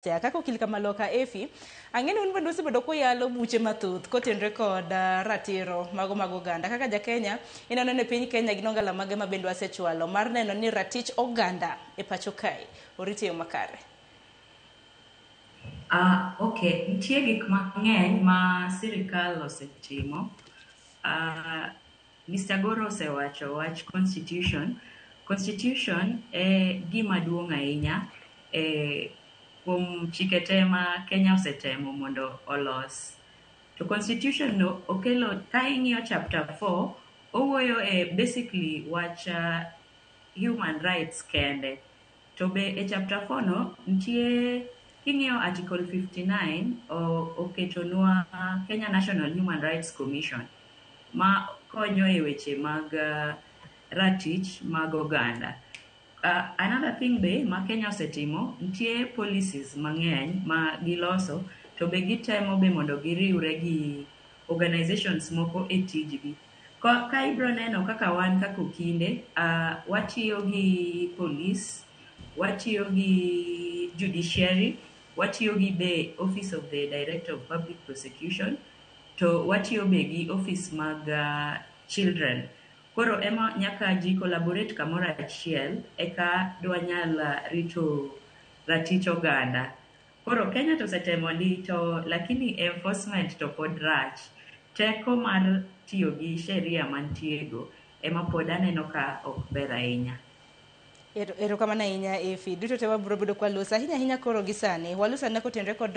Kaka okil Kamaloka Efi, ang'e ni un bende usebedo kuyalo buche mathoth kotenre kod ratiro mago mag oganda. Kaka ja Kenya, ineno ni piny Kenya gin ongala mage ma bende wasechwalo mar neno ni ratich oganda e pacho kae orit e yo makare. Okay, nitie gik mang'eny ma sirikal osetimo. Mr. Goro osewacho wach constitution. Constitution e gima duong' ahinya e kuom chike te ma Kenya osetemo mondo olos. To constitution no okelo, ka ing'iyo chapter 4, owuoyo e basically wach human rights kende. To be e chapter 4 no, nitie, king'iyo article 59, oketonwa Kenya National Human Rights Commission ma konyo e weche mag ratich mag oganda. Another thing be ma Kenya osetimo, nitie policies mang'eny ma giloso, to be gitemo be mondo giriwre gi organizations moko e tijgi. Ka ibro neno kaka wan kaka okinde, watiyo gi police, watiyo gi judiciary, watiyo gi be Office of the Director of Public Prosecution, to watiyo be gi office mag children. Koro ema nyaka ji collaborate kamoro achiel eka dwanyal rito ratich oganda. Koro Kenya to osetemo ndi to lakini enforcement to pod rach. Teko mar tiyo gi sheria mantie go ema pod aneno ka ok ber ahinya. Erokamano ahinya Efi. Duto te wabiro bedo kwaloso ahinya ahinya koro gi sani. Waloso ane kotenre kod